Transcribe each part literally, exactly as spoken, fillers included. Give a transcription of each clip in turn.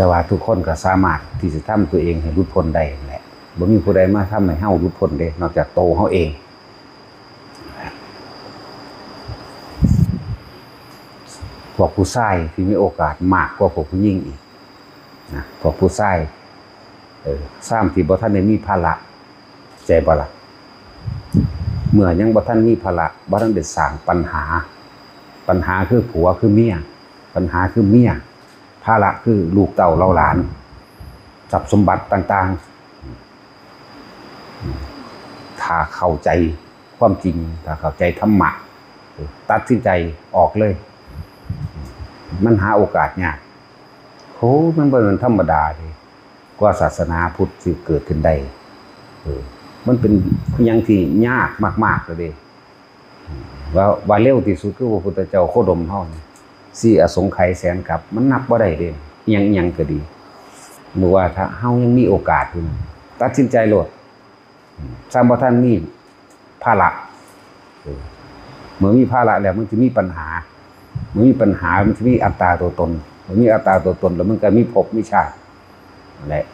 แต่ว่าทุกคนก็สามารถที่จะทำตัวเองให้หลุดพ้นได้นั่นแหละ บ่มีผู้ใดมาทำให้เฮาหลุดพ้นเด้ นอกจากโตเฮาเอง พวกผู้ชายที่มีโอกาสมากกว่าพวกผู้หญิงอีกนะ พวกผู้ชาย เออ ซ้ำที่บ่ทันได้มีภาระ ใจบ่ละ เมื่อยังบ่ทันมีภาระ บ่ทันได้สร้างปัญหา ปัญหาคือผัวคือเมีย ปัญหาคือเมีย ภาระคือลูกเต้าเหล่าหลาน ทรัพย์สมบัติต่างๆ ถ้าเข้าใจความจริง ถ้าเข้าใจธรรมะ ตัดสินใจออกเลย มันหาโอกาสยาก โห มันบ่แม่นธรรมดาเด้ กว่าศาสนาพุทธสิเกิดขึ้นได้ เออ มันเป็นหยังที่ยากมากๆเลยเด้ ว่า ว่าเร็วที่สุดคือพระพุทธเจ้าโคดมเฮานี่ สี่อสงไขยแสนกัป มันนับบ่ได้เด้ อิหยังอิหยังก็ดี บ่ว่าถ้าเฮายังมีโอกาสอยู่ ตัดสินใจโลด ซ้ำบ่ทันมีภาระ เออ เมื่อมีภาระแล้วมันจะมีปัญหา เมื่อมีปัญหามันจะมีอัตตาตัวตน เมื่อมีอัตตาตัวตนแล้วมันก็มีภพมีชาติ นั่นแหละ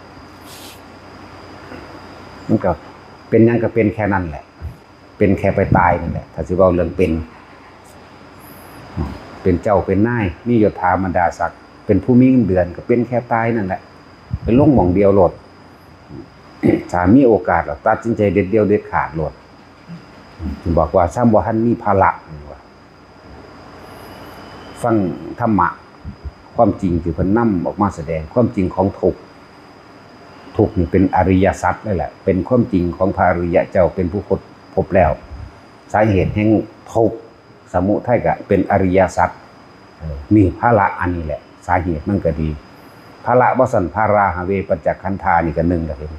มันก็เป็นหยังก็เป็นแค่นั้นแหละ เป็นแค่ไปตายนั่นแหละ ถ้าสิเว้าเรื่องเป็น เป็นเจ้าเป็นนาย มียศถาบรรดาศักดิ์ เป็นผู้มีเงินเดือนก็เป็นแค่ตายนั่นแหละ เป็นลงหม่องเดียวโลด ถ้ามีโอกาสแล้วตัดสินใจเด็ดเดี่ยวเด็ดขาดโลด บอกว่าซ้ำบ่ทันมีภาระ ฟังธรรมะ ความจริงที่เพิ่นนำออกมาแสดง ความจริงของทุกข์ ทุกข์นี่เป็นอริยสัจเลยแหละ เป็นความจริงของพระอริยะเจ้าเป็นผู้ค้นพบแล้ว สาเหตุแห่งทุกข์ สมุทัยก็เป็นอริยสัจ เออ นี่ภาระอันนี้แหละ สาเหตุมันก็ดี ภาระบ่ซั่น พาราหะเวปัญจขันธานี่ก็หนึ่งแล้ว เห็น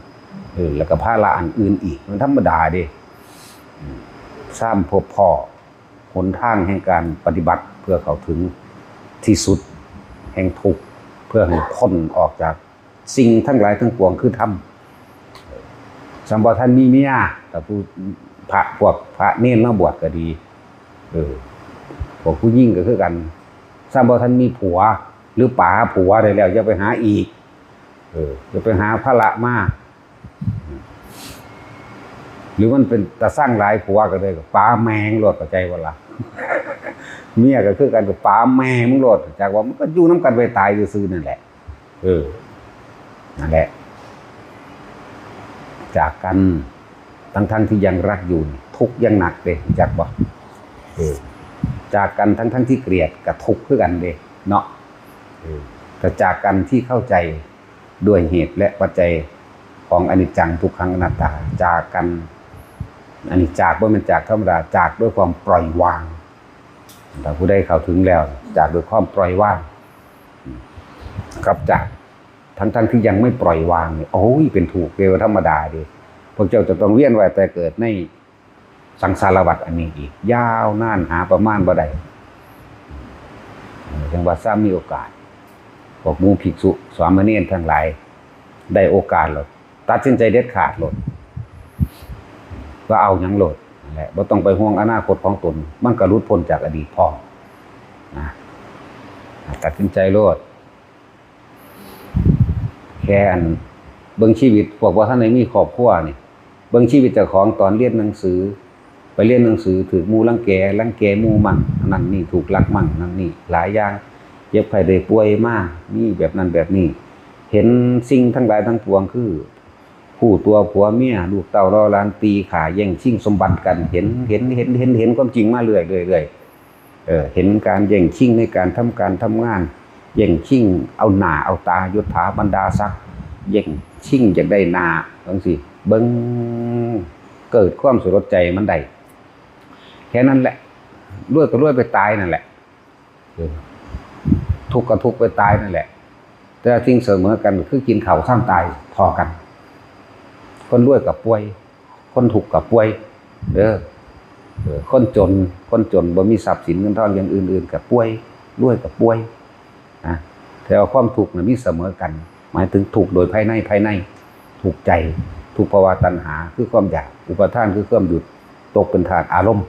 เออ แล้วก็ภาระอันอื่นอีก มันธรรมดาเด้ อืม ซ้ำพบพ้อหนทางแห่งการปฏิบัติเพื่อเข้าถึงที่สุดแห่งทุกข์ เพื่อให้พ้นออกจากสิ่งทั้งหลายทั้งปวงคือธรรม ซ้ำบ่ทันมีเมีย แต่ผู้ พระ พวกพระเณรมาบวชก็ดี เออ พวกผู้หญิงก็คือกัน ซ้ำบ่ทันมีผัว หรือป๋าผัวได้แล้ว อย่าไปหาอีก เออ อย่าไปหาภาระมา หรือมันเป็นตาซังหลายผัวก็เลย ป๋าแม่งโลด เข้าใจบ่ล่ะ เมียก็คือกัน ป๋าแม่งมึงโลด จากว่ามันก็อยู่นำกันไปตายซื่อๆนั่นแหละ เออ นั่นแหละ จากกันทั้งๆที่ยังรักอยู่นี่ ทุกข์ยังหนักเด้ รู้จักบ่ เออ จากกันทั้งๆที่เกลียดก็ทุกข์คือกันเด้ เนาะ เออ แต่จากกันที่เข้าใจด้วยเหตุและปัจจัยของอนิจจังทุกขังอนัตตา จากกัน อันนี้จากบ่แม่นจากธรรมดา จากด้วยความปล่อยวาง ถ้าผู้ใดเข้าถึงแล้ว จากด้วยความปล่อยวาง กับจาก ทั้งๆที่ยังไม่ปล่อยวางนี่ โอ้ย เป็นทุกข์เด้ ธรรมดาเด้ พวกเจ้าจะต้องเวียนว่ายตายเกิดในสังสารวัฏอันนี้อีก ยาวนานหาประมาณบ่ได้ เออ จั่งว่าซ้ำมีโอกาส พวกหมู่ภิกษุสามเณรทั้งหลาย ได้โอกาสแล้ว ตัดสินใจเด็ดขาดโลด ว่าเอาหยังโลด นั่นแหละ บ่ต้องไปห่วงอนาคตของตน มันก็หลุดพ้นจากอดีตพร้อม นะ ตัดสินใจโลด แค่อัน เบิ่งชีวิตพวกบ่ทันได้มีครอบครัวนี่ เบิ่งชีวิตเจ้าของตอนเรียนหนังสือ ไปเรียนหนังสือ ถูกหมู่รังแก รังแกหมู่มั่ง นั่นนี่ ถูกลักมั่ง นั่นนี่ หลายอย่าง เจ็บไข้ได้ป่วยมา มีแบบนั้นแบบนี้ เห็นสิ่งทั้งหลายทั้งปวงคือ คู่ตัวผัวเมีย ลูกเต้าเหล่าหลาน ตีฆ่าแย่งชิงสมบัติกัน เห็น เห็น เห็น เห็น เห็นความจริงมาเรื่อย เรื่อย เรื่อย เออ เห็นการแย่งชิงในการทำการทำงาน แย่งชิงเอาหน้าเอาตา ยศถาบรรดาศักดิ์ แย่งชิงอยากได้หน้า จั่งซี้ เบิ่ง เกิดความสลดใจมันได้ แค่นั้นแหละ รวยก็รวยไปตายนั่นแหละ เออ ทุกข์ก็ทุกข์ไปตายนั่นแหละ แต่สิ่งเสมอกันคือกินข้าวซ้ำตายเท่ากัน คนรวยก็ป่วย คนทุกข์ก็ป่วย เด้อ เออ คนจน คนจนบ่มีทรัพย์สินเงินทองอย่างอื่นๆก็ป่วย รวยก็ป่วย นะ แต่ว่าความทุกข์น่ะมีเสมอกัน หมายถึงทุกข์โดยภายใน ภายใน ทุกข์ใจ ทุกข์ภาวะตัณหา คือความอยาก อุปาทาน คือความยึด ตกเป็นทาสอารมณ์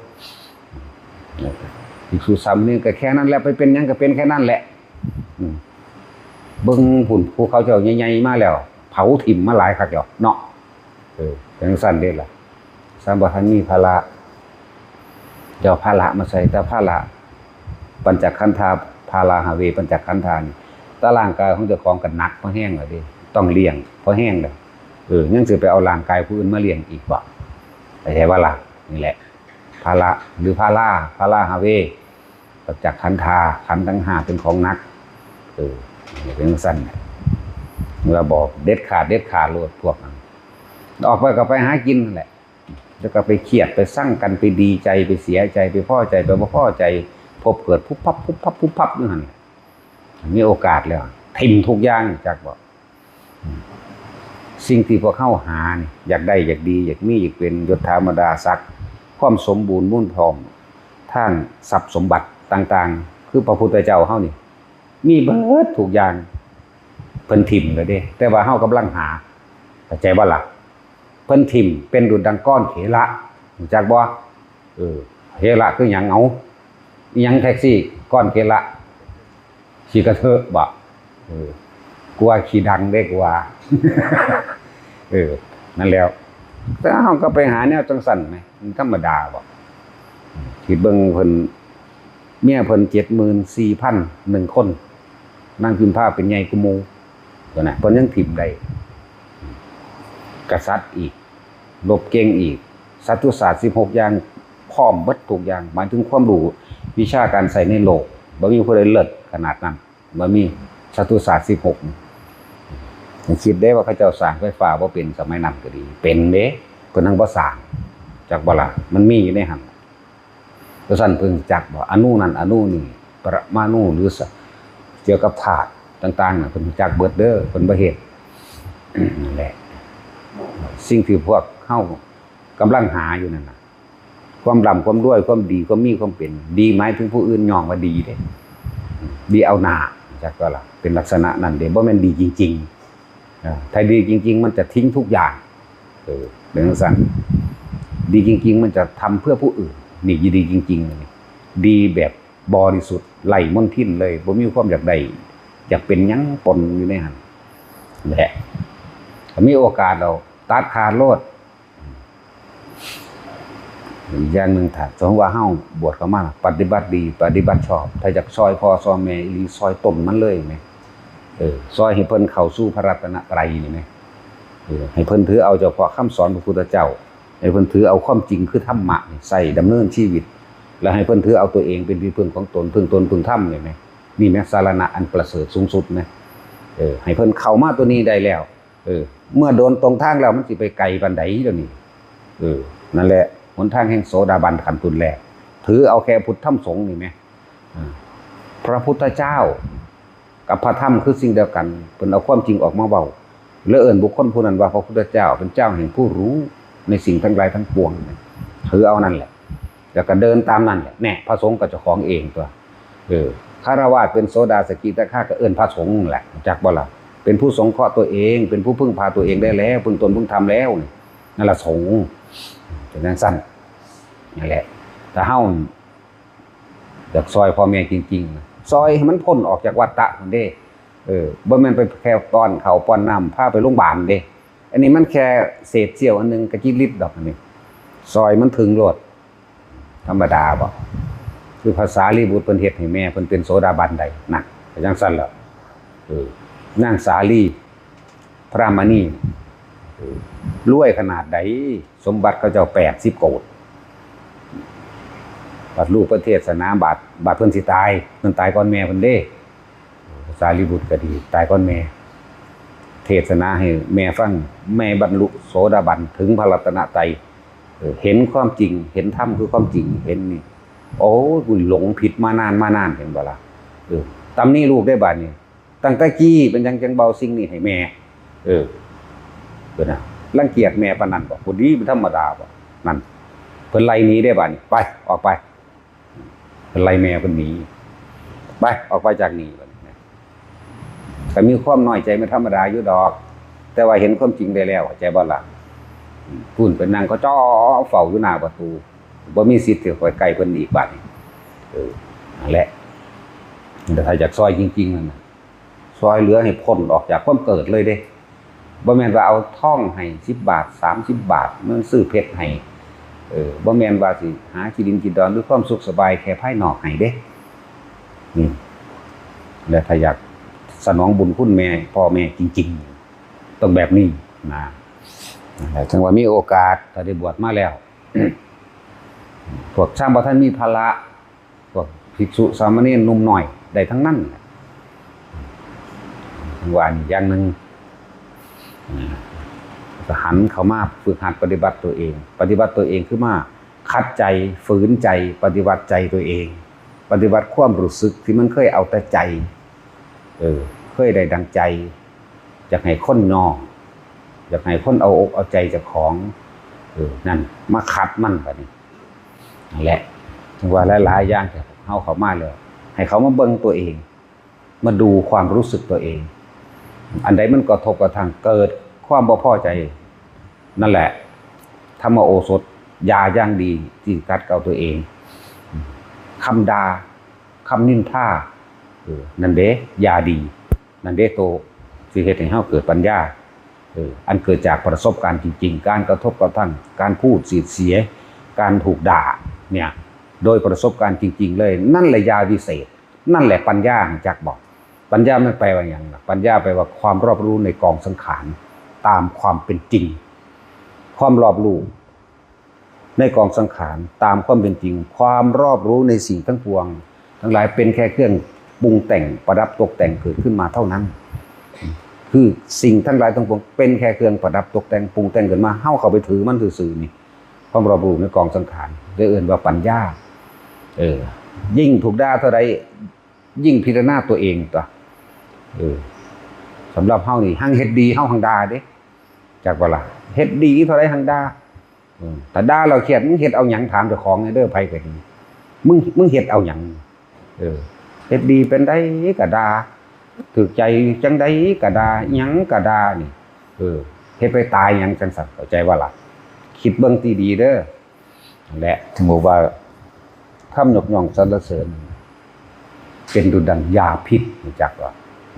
ภิกษุสามเณรก็แค่นั้นแหละ ไปเป็นหยังก็เป็นแค่นั้นแหละ อืม เบิ่งพุ่น ภูเขาเจ้าใหญ่ๆมาแล้ว เผาถิ่มมาหลายคักแล้วเนาะ เออ จั่งซั้นเด้ล่ะ สามบ่ทันมีภาระ เจ้าภาระมาใส่ แต่ภาระ ปัญจขันธา ภาราหาเว ปัญจขันธานี่ แต่ร่างกายของเจ้าของก็หนักพอแฮงแล้วเด้ ต้องเลี้ยงพอแฮงแล้ว เออ ยังสิไปเอาร่างกายผู้อื่นมาเลี้ยงอีกบ่ เข้าใจบ่ล่ะ นี่แหละ ภาระ หรือภารา ภาราหาเว ปัญจขันธา ขันธ์ทั้งห้าเป็นของหนัก เออ เป็นจั่งซั้น เมื่อบอกเด็ดขาด เด็ดขาดโลดพวกนั้น ออกไปก็ไปหากินนั่นแหละ แล้วก็ไปเครียด ไปซังกัน ไปดีใจ ไปเสียใจ ไปพอใจ ไปบ่พอใจ พบเกิดพุบพับ พุบพับ พุบพับอยู่หั่นแหละ มีโอกาสแล้ว ถิ่มทุกอย่าง จักบ่ สิ่งที่พวกเฮาหานี่ อยากได้ อยากดี อยากมี อยากเป็น ยศถาบรรดาศักดิ์ ความสมบูรณ์มูลพร้อม ทางทรัพย์สมบัติต่างๆ คือพระพุทธเจ้าเฮานี่ มีเบิดทุกอย่าง เพิ่นถิ่มแล้วเด้ แต่ว่าเฮากำลังหา เข้าใจบ่ล่ะ เพิ่นถิ่มเป็นดุจดังก้อนเขละ รู้จักบ่ เออ เขละคือหยัง เอา อิหยังแท็กซี่ ก้อนเขละ ขี้กระเทอะบ่ เออ กูว่าขี้ดังเด้ กูว่า เออ นั่นแหล้ว แต่เฮาก็ไปหาแนวจั่งซั้นแหม มันธรรมดาบ่ คิดเบิ่งเพิ่น เมียเพิ่นเจ็ดหมื่นสี่พันหนึ่งคน นางพิมพาเป็นใหญ่กว่าหมู่ ตัวน่ะ เพิ่นยังถิ่มได้ กษัตริย์อีก รบเก่งอีก สัตตุศาสตร์สิบหกอย่าง พร้อมเบิดทุกอย่าง หมายถึงความรู้วิชาการใช้ในโลก บ่มีผู้ใดเลิศขนาดนั้น บ่มี สัตตุศาสตร์สิบหก คิดได้ว่าเขาเจ้าสร้างไฟฟ้าบ่เป็นสมัยนั้นก็ดี เป็นเด้ เพิ่นทั้งบ่สร้าง จักบ่ล่ะ มันมีอยู่ในหั่น จั่งซั้นเพิ่นจักบ่ อนุนั่นอนุนี่ ปรมาณู หรือสะ เกี่ยวกับธาตุต่างๆน่ะ เพิ่นจักเบิดเด้อ เพิ่นบ่เฮ็ด นั่นแหละ สิ่งที่พวกเฮากำลังหาอยู่นั่นน่ะ ความร่ำความรวย ความดี ความมีความเป็น ดีหมายถึงผู้อื่นย่องว่าดีเด้ ดีเอาหน้า จักบ่ล่ะ เป็นลักษณะนั้นเด้ บ่แม่นดีจริงๆ เออ ถ้าดีจริงๆ มันจะทิ้งทุกอย่าง เออ เป็นจั่งซั้น ดีจริงๆ มันจะทำเพื่อผู้อื่น นี่ดีจริงๆ นี่ ดีแบบบริสุทธิ์ ไร้มลทินเลย บ่มีความอยากได้ อยากเป็นหยังปนอยู่ในหั่นแหละ ถ้ามีโอกาสแล้ว ตัดขาดโลด อีกอย่างหนึ่ง ถ้าสมมติว่าเฮาบวชเข้ามา ปฏิบัติดี ปฏิบัติชอบ ถ้าอยากซอยพ่อซอยแม่อีหลี ซอยต้นมันเลยแหม เออ ซอยให้เพิ่นเข้าสู่พระรัตนตรัยนี่แหม เออ ให้เพิ่นถือเอาเฉพาะคำสอนพระพุทธเจ้า ให้เพิ่นถือเอาความจริงคือธรรมะนี่ใส่ดำเนินชีวิต แล้วให้เพิ่นถือเอาตัวเองเป็นที่พึ่งของตน พึ่งตน พึ่งธรรมนี่แหม นี่แหม สรณะอันประเสริฐสูงสุดแหม เออ ให้เพิ่นเข้ามาตัวนี้ได้แล้ว เออ เมื่อโดนตรงทางแล้วมันสิไปไกลปานใดเดี๋ยวนี้ เออ นั่นแหละ หนทางแห่งโสดาบันขั้นต้นแรก ถือเอาแค่พุทธธรรมสงฆ์นี่แหม อ่า พระพุทธเจ้ากับพระธรรมคือสิ่งเดียวกัน เพิ่นเอาความจริงออกมาเว้า แล้วเอิ้นบุคคลผู้นั้นว่าพระพุทธเจ้า เป็นเจ้าแห่งผู้รู้ในสิ่งทั้งหลายทั้งปวง ถือเอานั่นแหละ แล้วก็เดินตามนั่นแหละ แน่ พระสงฆ์ก็เจ้าของเองตัว เออ ฆราวาสเป็นโสดาสกิทาคาก็เอิ้นพระสงฆ์นั่นแหละ จักบ่ล่ะ เป็นผู้สงเคราะห์ตัวเอง เป็นผู้พึ่งพาตัวเองได้แล้ว พึ่งตนพึ่งธรรมแล้วนี่ นั่นล่ะสงฆ์ เป็นจั่งซั้น นั่นแหละ ถ้าเฮาอยากซอยพ่อแม่จริงๆ ซอยให้มันพ้นออกจากวัฏฏะนั่นเด้ เออ บ่แม่นไปแค่ป้อนข้าวป้อนน้ำ พาไปโรงพยาบาลเด้ อันนี้มันแค่เศษเสี้ยวอันหนึ่ง กะจิลิตรดอกอันนี้ ซอยมันถึงโลด ธรรมดาบ่ คือพระสารีบุตรเพิ่นเฮ็ดให้แม่เพิ่นเป็นโสดาบันได้ นั่น ก็จั่งซั้นแหละ เออ นางสาลี พระมณี เออ รวยขนาดใด สมบัติเขาเจ้าแปดสิบโกฏ บัดลูกไปเทศนา บาด บาดเพิ่นสิตาย เพิ่นตายก่อนแม่เพิ่นเด้ พระสารีบุตรก็ดี ตายก่อนแม่ เทศนาให้แม่ฟัง แม่บรรลุโสดาบัน ถึงพระรัตนตรัย เออ เห็นความจริง เห็นธรรมคือความจริง เห็นนี่ โอ้ย กูหลงผิดมานาน มานาน เห็นบ่ล่ะ เออ ตำหนิลูกได้บาดนี้ ตั้งแต่กี้เป็นหยังจั่งบ่เอาสิ่งนี้ให้แม่ เออ เพิ่นน่ะ รังเกียจแม่ปานนั้นบ่ ผู้ดีเป็นธรรมดาบ่ นั่น เพิ่นไล่หนีได้บาดนี้ ไป ออกไป เพิ่นไล่แม่เพิ่นหนี ไป ออกไปจากนี่บาดนี้ ก็มีความน้อยใจเป็นธรรมดาอยู่ดอก แต่ว่าเห็นความจริงได้แล้ว เข้าใจบ่ล่ะ อืม พู้นไปนั่งก็จ่อเฝ้าอยู่หน้าประตู บ่มีสิทธิ์ที่ไปใกล้เพิ่นอีกบาดนี้ เออ นั่นแหละ แต่ถ้าอยากซอยจริงๆ นั่นน่ะ ซอยเหลือให้พ้นออกจากความเกิดเลยเด้ บ่แม่นว่าเอาทองให้สิบบาท สามสิบบาท มันซื้อเพชรให้ เออ บ่แม่นว่าสิหาขี้ดินขี้ดอนหรือความสุขสบายแค่ภายนอกให้เด้ อืม และถ้าอยากสนองบุญคุณแม่ พ่อแม่จริงๆ ต้องแบบนี้นะ นั่นแหละ ถึงว่ามีโอกาส ถ้าได้บวชมาแล้ว พวกสร้างบ่ทันมีภาระ พวกภิกษุสามเณรหนุ่มน้อยได้ทั้งนั้นแหละ ว่านี่อย่างหนึ่ง อ่า ก็หันเข้ามาฝึกหัดปฏิบัติตัวเอง ปฏิบัติตัวเองคือมาขัดใจ ฝืนใจ ปฏิบัติใจตัวเอง ปฏิบัติความรู้สึกที่มันเคยเอาแต่ใจ เออ เคยได้ดังใจ อยากให้คนนอก อยากให้คนเอาอกเอาใจเจ้าของ เออ นั่น มาขัดมันบัดนี้ นั่นแหละ ถึงว่าหลายๆอย่างที่เฮาเข้ามาแล้ว ให้เขามาเบิ่งตัวเอง มาดูความรู้สึกตัวเอง อันใดมันกระทบกระทั่งเกิดความบ่พอใจ นั่นแหละ ธรรมโอสถ ยาอย่างดีที่ขัดเกลาตัวเอง คำด่า คำนินทา เออ นั่นเด้ ยาดี นั่นเด้ โตสิเฮ็ดให้เฮาเกิดปัญญา เออ อันเกิดจากประสบการณ์จริงๆ การกระทบกระทั่ง การพูดเสียดสี การถูกด่า เนี่ย โดยประสบการณ์จริงๆ เลย นั่นแหละยาวิเศษ นั่นแหละปัญญา รู้จักบ่ ปัญญามันแปลว่าหยังล่ะ ปัญญาแปลว่าความรอบรู้ในกองสังขาร ตามความเป็นจริง ความรอบรู้ในกองสังขาร ตามความเป็นจริง ความรอบรู้ในสิ่งทั้งปวง ทั้งหลายเป็นแค่เครื่องปรุงแต่งประดับตกแต่งเกิดขึ้นมาเท่านั้น คือสิ่งทั้งหลายทั้งปวงเป็นแค่เครื่องประดับตกแต่งปรุงแต่งขึ้นมา เฮาเข้าไปถือมันซื่อๆ นี่ ความรอบรู้ในกองสังขาร ได้เอิ้นว่าปัญญา เออ ยิ่งถูกด่าเท่าใด ยิ่งพิจารณาตัวเองตั๊ว เออ สำหรับเฮานี่ หังเฮ็ดดี เฮาหังด่าเด้ จักบ่ล่ะ เฮ็ดดีเท่าใดหังด่า เออ ถ้าด่าแล้วเครียด มึงเฮ็ดเอาหยัง ถามเจ้าของแหน่เด้อ ไผก็ดี มึง มึงเฮ็ดเอาหยัง เออ เฮ็ดดีปานใดก็ด่า ถูกใจจั่งใดก็ด่า อิหยังก็ด่านี่ เออ เฮ็ดไปตายหยังจั่งซั้น เข้าใจบ่ล่ะ คิดเบิ่งดีๆ เด้อ นั่นแหละ ถึงบอกว่า คำยกย่องสรรเสริญ เป็นดุจดังยาพิษ รู้จักบ่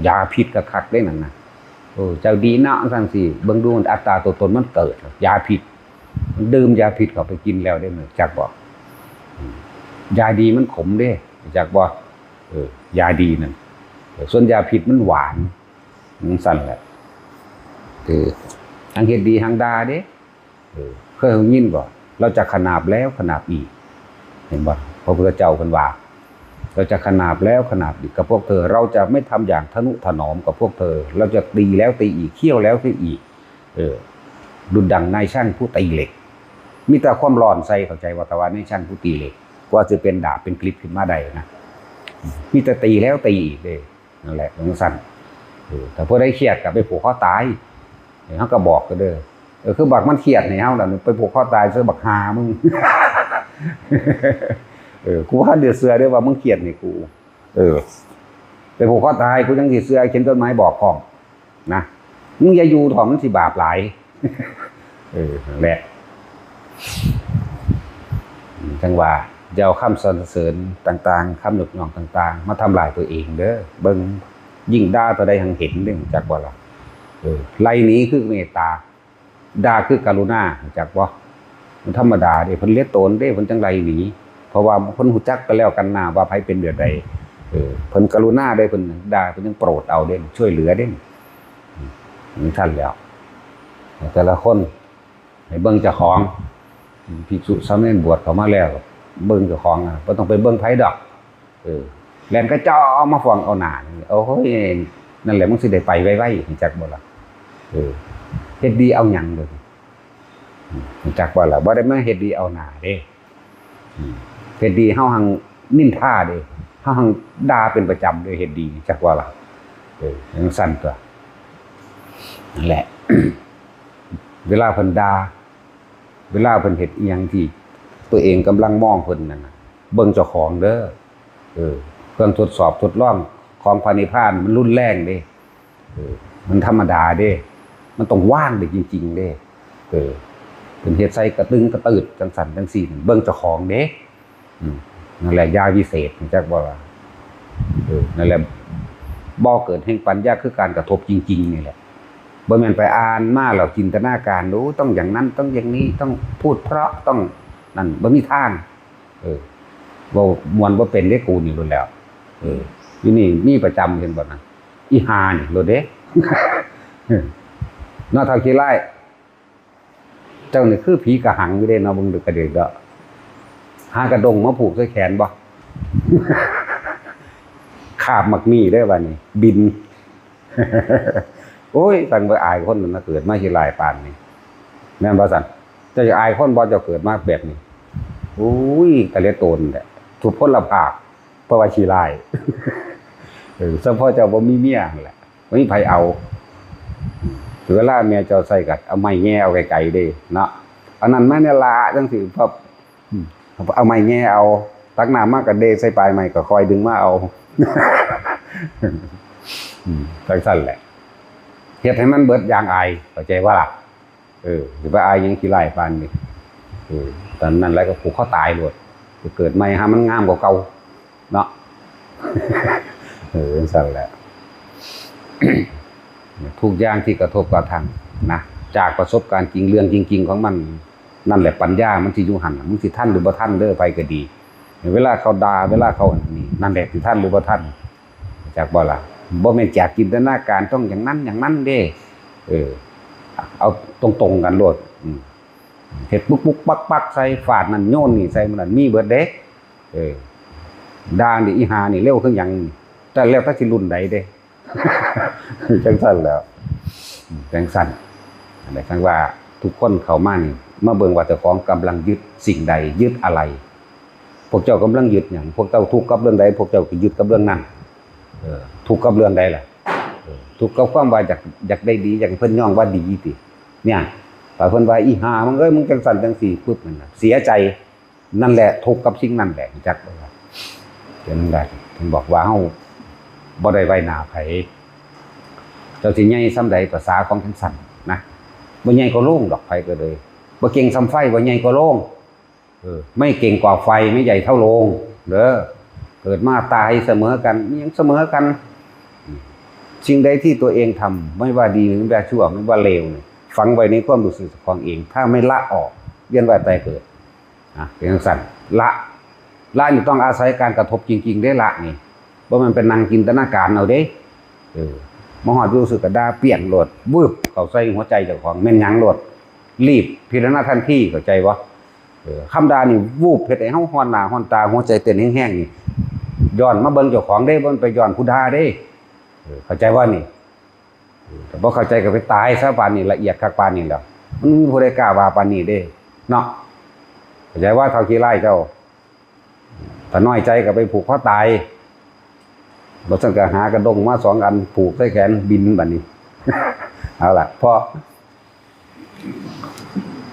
ยาพิษคักๆ เด้นั่นนะ เออ เจ้าดีเนาะจั่งซี้ เบิ่งดูมันอัตตาตัวตนมันเกิด ยาพิษ มันดื่มยาพิษเข้าไปกินแล้วเด้ รู้จักบ่ อืม ยาดีมันขมเด้ รู้จักบ่ เออ ยาดีนั่น เออ ส่วนยาพิษมันหวาน จั่งซั้นแหละ เออ หังเฮ็ดดีหังด่าเด้ เออ เคยได้ยินบ่ เราจะขนาบแล้วขนาบอีก เห็นบ่ พระพุทธเจ้าเพิ่นว่า เราจะขนาบแล้วขนาบอีกกับพวกเธอ เราจะไม่ทำอย่างทนุถนอมกับพวกเธอ เราจะตีแล้วตีอีก เคี่ยวแล้วเคี่ยวอีก เออ ดุจดังนายช่างผู้ตีเหล็ก มีแต่ความร้อนใส่ เข้าใจว่า แต่ว่านายช่างผู้ตีเหล็ก กว่าจะเป็นดาบเป็นกริปขึ้นมาได้นะ มีแต่ตีแล้วตีอีกเด้ นั่นแหละ จั่งซั้น เออ ถ้าผู้ใดเครียดก็ไปผูกคอตาย เออ เฮาก็บอกก็เด้อ เออ คือบักมันเครียดให้เฮาล่ะ ไปผูกคอตายซะบักห่ามึง เออ กูบ่ทันได้เชื่อเด้อว่ามึงเครียดให้กู เออ ไปผูกคอตาย กูจั่งสิเชื่อ เขียนจดหมายบอกพร้อม นะ มึงอย่าอยู่เถาะ มันสิบาปหลาย เออ นั่นแหละ จั่งว่า อย่าเอาคำสรรเสริญต่างๆ คำยกย่องต่างๆ มาทำลายตัวเองเด้อ เบิ่ง ยิ่งด่าเท่าใดหังเห็นเด้ จักบ่ล่ะ เออ ไล่หนีคือเมตตา ด่าคือกรุณา จักบ่ มันธรรมดาเด้ เพิ่นเหลือโตนเด้ เพิ่นจั่งไล่หนี เพราะว่าเพิ่นรู้จักกันแล้วกันหน้าว่าไผเป็นแบบใด เออ เพิ่นกรุณาเด้ เพิ่นด่า เพิ่นยังโปรดเอาเด้ ช่วยเหลือเด้ อืม จั่งซั้นแหล้ว แต่ละคน ให้เบิ่งเจ้าของ ภิกษุสามเณรบวชเข้ามาแล้ว เบิ่งเจ้าของอะ บ่ต้องไปเบิ่งไผดอก เออ แล่นกระจอกมาฟ้องเอาหน้า โอ้ย นั่นแหละมึงสิได้ไปไวๆ รู้จักบ่ล่ะ เออ เฮ็ดดีเอาหยังเด้อ อืม รู้จักบ่ล่ะ บ่ได้มาเฮ็ดดีเอาหน้าเด้ อืม เฮ็ดดีเฮาหังนินทาเด้ เฮาหังด่าเป็นประจำเด้ เฮ็ดดี รู้จักบ่ล่ะ เออ จั่งซั้นตั๊ว นั่นแหละ เวลาเพิ่นด่า เวลาเพิ่นเฮ็ดอิหยังที่ตัวเองกำลังมองเพิ่นนั่นน่ะ เบิ่งเจ้าของเด้อ เออ เครื่องทดสอบทดลองของพระนิพพานมันรุนแรงเด้ เออ มันธรรมดาเด้ มันต้องวางได้จริงๆ เด้ เออ เพิ่นเฮ็ดใส่กระตึงกระตืดจั่งซั้นจั่งซี้ เบิ่งเจ้าของเด้ อืม นั่นแหละยาวิเศษ รู้จักบ่ล่ะ เออ นั่นแหละ บ่เกิดแห่งปัญญาคือการกระทบจริงๆนี่แหละ บ่แม่นไปอ่านมาแล้วจินตนาการ โอ้ ต้องอย่างนั้น ต้องอย่างนี้ ต้องพูดเพราะ ต้องนั่น บ่มีทาง เออ บ่ม่วนบ่เป็นเด้ กูนี่โลดแล้ว เออ อยู่นี่มีประจำ เห็นบ่นั่น อีห่านี่โลดเด้ เนาะ เฒ่าขี้ร้าย เจ้านี่คือผีกะหังอยู่เด้เนาะ เบิ่งดูกระเดือกเด้อ หากระด้งมาผูกใส่แขนบ่ คาบหมากมีเด้อบัดนี้ บิน โอ้ย สั่งไปอายคนนั่นนะ เกิดมาขี้ร้ายปานนี้ แม่นบ่สั่น เจ้าจะอายคนบ่ เจ้าเกิดมาแบบนี้ โอ้ย ตะเลโตนแหละ ทุพพลภาพ เพราะว่าขี้ร้าย เออ เฉพาะเจ้าบ่มีเมียนั่นแหละ บ่มีไผเอา เวลาแม่เจ้าใส่ก็เอาไม้แหย่เอาไกลๆเด้เนาะ เอานั่นมาเนี่ยละ จังซี่ พับ อืม เอาไม้แหย่เอา ตักน้ำมาก็เดใส่ปลายไม้ ก็คอยดึงมาเอา อืม จังซั่นแหละ เฮ็ดให้มันเบิดอย่างอาย เข้าใจบ่ล่ะ เออ สิไปอายหยังขี้ร้ายปานนี้ เออ ตอนนั้นแล้วก็ผูกคอตายโลด ไปเกิดใหม่หามันงามกว่าเก่า เนาะ เออ จังซั่นแหละ ทุกอย่างที่กระทบกระทั่งนะ จากประสบการณ์จริง เรื่องจริงๆของมัน นั่นแหละปัญญามันสิอยู่หั่นน่ะ มันสิทันหรือบ่ทันเด้อ ไผก็ดี เวลาเขาด่า เวลาเขานี่ นั่นแหละสิทันหรือบ่ทัน จักบ่ล่ะ บ่แม่นจากจินตนาการ ต้องอย่างนั้นอย่างนั้นเด้ เออ เอาตรงๆกันโลด อืม เฮ็ดปุ๊กปุ๊กปักปักใส่ ฟาดนั่นโยนนี่ใส่ มันนั่นมีเบิดเด้ เออ ด่านี่ อีห่านี่ เร็วคือหยัง แต่แล้วแต่สิรุ่นใดเด้ จังซั่นแหล้ว จังซั่น อันนี้จังว่าทุกคนเข้ามานี่ มาเบิ่งว่าเจ้าของกำลังยึดสิ่งใด ยึดอะไร พวกเจ้ากำลังยึดหยัง พวกเจ้าทุกข์กับเรื่องใด พวกเจ้าก็ยึดกับเรื่องนั้น เออ ทุกข์กับเรื่องใดล่ะ เออ ทุกข์กับความว่าอยาก อยากได้ดี อยากให้เพิ่นย่องว่าดีติ เนี่ย ถ้าเพิ่นว่า อีห่ามึงเอ้ย มึงจังซั่นจังซี่ ปุ๊บ นั่นน่ะ เสียใจ นั่นแหละทุกข์กับสิ่งนั้นแหละ รู้จักบ่ล่ะ เดี๋ยวนั้นได้ เพิ่นบอกว่าเฮาบ่ได้ไว้หน้าไผ เจ้าสิใหญ่ส่ำใด ภาษาของจังซั่นนะ บ่ใหญ่กว่าโลงดอก ไผก็เลย บ่เก่งส่ำไฟ บ่ใหญ่กว่าโลง เออ ไม่เก่งกว่าไฟ ไม่ใหญ่เท่าโลง เด้อ เกิดมาตายเสมอกัน มีหยังเสมอกัน สิ่งใดที่ตัวเองทำ ไม่ว่าดี ไม่ว่าชั่ว ไม่ว่าเลวเนี่ย ฝังไว้ในความรู้สึกของเอง ถ้าไม่ละออก เวียนว่ายตายเกิด อ่ะ เป็นจังซั่น ละ ละนี่ต้องอาศัยการกระทบจริงๆเด้ ละนี่ บ่แม่นไปนั่งจินตนาการเอาเด้ เออ มาฮอดรู้สึกก็ด่าเปรี้ยงโลด วืบ เข้าใส่หัวใจเจ้าของ แม่นหยังโลด รีบพิจารณาทันที เข้าใจบ่ เออ คำด่านี่ วืบ เฮ็ดให้เฮาฮ้อนหน้าฮ้อนตา หัวใจเต้นแฮงๆนี่ ย้อนมาเบิ่งเจ้าของเด้ บ่แม่นไปย้อนผู้ด่าเด้ เออ เข้าใจบ่นี่ เออ แต่บ่เข้าใจก็ไปตายซะ ปานนี้ ละเอียดคักปานนี้แล้ว มันมีผู้ใดกล้าว่าปานนี้เด้ เนาะ เข้าใจว่าเฒ่าขี้ร้ายเจ้า ถ้าน้อยใจก็ไปผูกคอตาย บ่ซั่นก็หากระด้งมาสองอันผูกใส่แขนบินบัดนี้ เอาล่ะ พอ